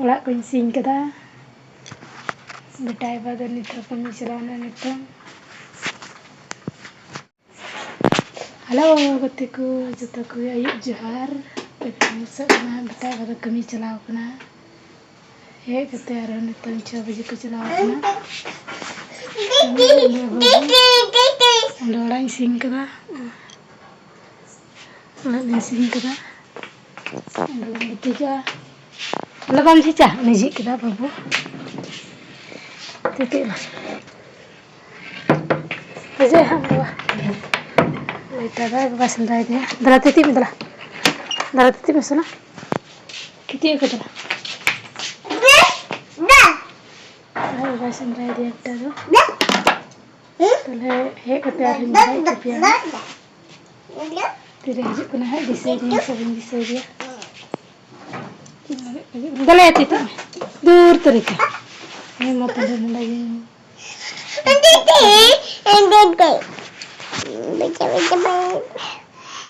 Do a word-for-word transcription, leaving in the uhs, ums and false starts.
ᱚᱲᱟᱜ ᱠᱚᱧ ᱥᱤᱧ ᱠᱟᱫᱟ᱾ ᱵᱮᱴᱟ ᱮᱵᱟ ᱫᱚ ᱱᱤᱛ ᱦᱚᱸ ᱠᱟᱹᱢᱤ ᱪᱟᱞᱟᱣ ᱮᱱᱟ ᱱᱤᱛᱚᱝ᱾ ᱦᱮᱞᱳ ᱜᱟᱛᱮ ᱠᱚ, ᱡᱚᱛᱚ ᱠᱚᱜᱮ ᱟᱹᱭᱩᱵ ᱡᱚᱦᱟᱨ᱾ ᱯᱮ ᱛᱟᱦᱮᱸ ᱥᱟᱹᱜ ᱠᱟᱱᱟ, ᱵᱮᱴᱟ ᱮᱵᱟ ᱫᱚ ᱠᱟᱹᱢᱤ ᱪᱟᱞᱟᱣ ᱠᱟᱱᱟ᱾ ᱦᱮᱡ ᱠᱟᱛᱮ ᱟᱨᱦᱚᱸ ᱱᱤᱛᱚᱝ ᱪᱷᱚ ᱵᱟᱡᱮ ᱠᱚ ᱪᱟᱞᱟᱣ ᱠᱟᱱᱟ᱾ ᱚᱸᱰᱮ ᱚᱲᱟᱜ ᱤᱧ ᱥᱤᱧ ᱠᱟᱫᱟ᱾ ᱚᱲᱟᱜ ᱤᱧ ᱥᱤᱧ ᱠᱟᱫᱟ᱾ ᱚᱸᱰᱮ ᱵᱚᱱ ᱜᱤᱛᱤᱡᱚᱜᱼᱟ᱾ ᱚᱸᱰᱮ ᱵᱟᱢ ᱡᱷᱤᱡᱟ? ᱩᱱᱤ ᱡᱷᱤᱡ ᱠᱮᱫᱟ ᱵᱟᱹᱵᱩ᱾ ᱛᱤᱛᱤᱡ ᱢᱮ᱾ ᱵᱩᱡᱷᱟᱹᱣ ᱦᱟᱸᱜ ᱵᱟᱵᱟ᱾ ᱞᱟᱹᱭ ᱛᱟᱫᱟ ᱵᱟᱵᱟ ᱥᱮᱸᱫᱽᱨᱟᱭ ᱫᱮᱭᱟ᱾ ᱫᱟᱞᱟ ᱛᱤᱛᱤᱡ ᱢᱮ ᱫᱟᱞᱟ᱾ ᱫᱟᱞᱟ ᱛᱤᱛᱤᱡ ᱢᱮ ᱥᱚᱱᱟ᱾ ᱛᱤᱛᱤᱡ ᱠᱚ ᱫᱟᱞᱟ᱾ ᱟᱨ ᱵᱟᱵᱟ ᱥᱮᱸᱫᱽᱨᱟᱭ ᱫᱮᱭᱟ ᱮᱠᱴᱟ ᱫᱚ᱾ ᱛᱟᱦᱞᱮ ᱦᱮᱡ ᱠᱟᱛᱮ ᱟᱨᱦᱚᱸᱧ ᱵᱟᱲᱟᱭ ᱦᱚᱪᱚ ᱯᱮᱭᱟ ᱦᱟᱸᱜ᱾ ᱛᱤᱨᱮ ᱦᱤᱡᱩᱜ ᱠᱟᱱᱟ ᱦᱟᱸᱜ, ᱫᱤᱥᱟᱹᱭ ᱫᱤᱧ ᱥᱮ ᱵᱟᱹᱧ ᱫᱤᱥᱟᱹᱭ ᱫᱮᱭᱟ᱾ ᱫᱮᱞᱟᱭᱟ ᱛᱤᱛᱤᱡ ᱢᱮ᱾ ᱫᱩᱨ ᱛᱟᱹᱨᱤ ᱛᱮ᱾ ᱦᱮᱸ, ᱢᱟ ᱛᱟᱦᱞᱮ ᱱᱚᱰᱮ ᱜᱮ᱾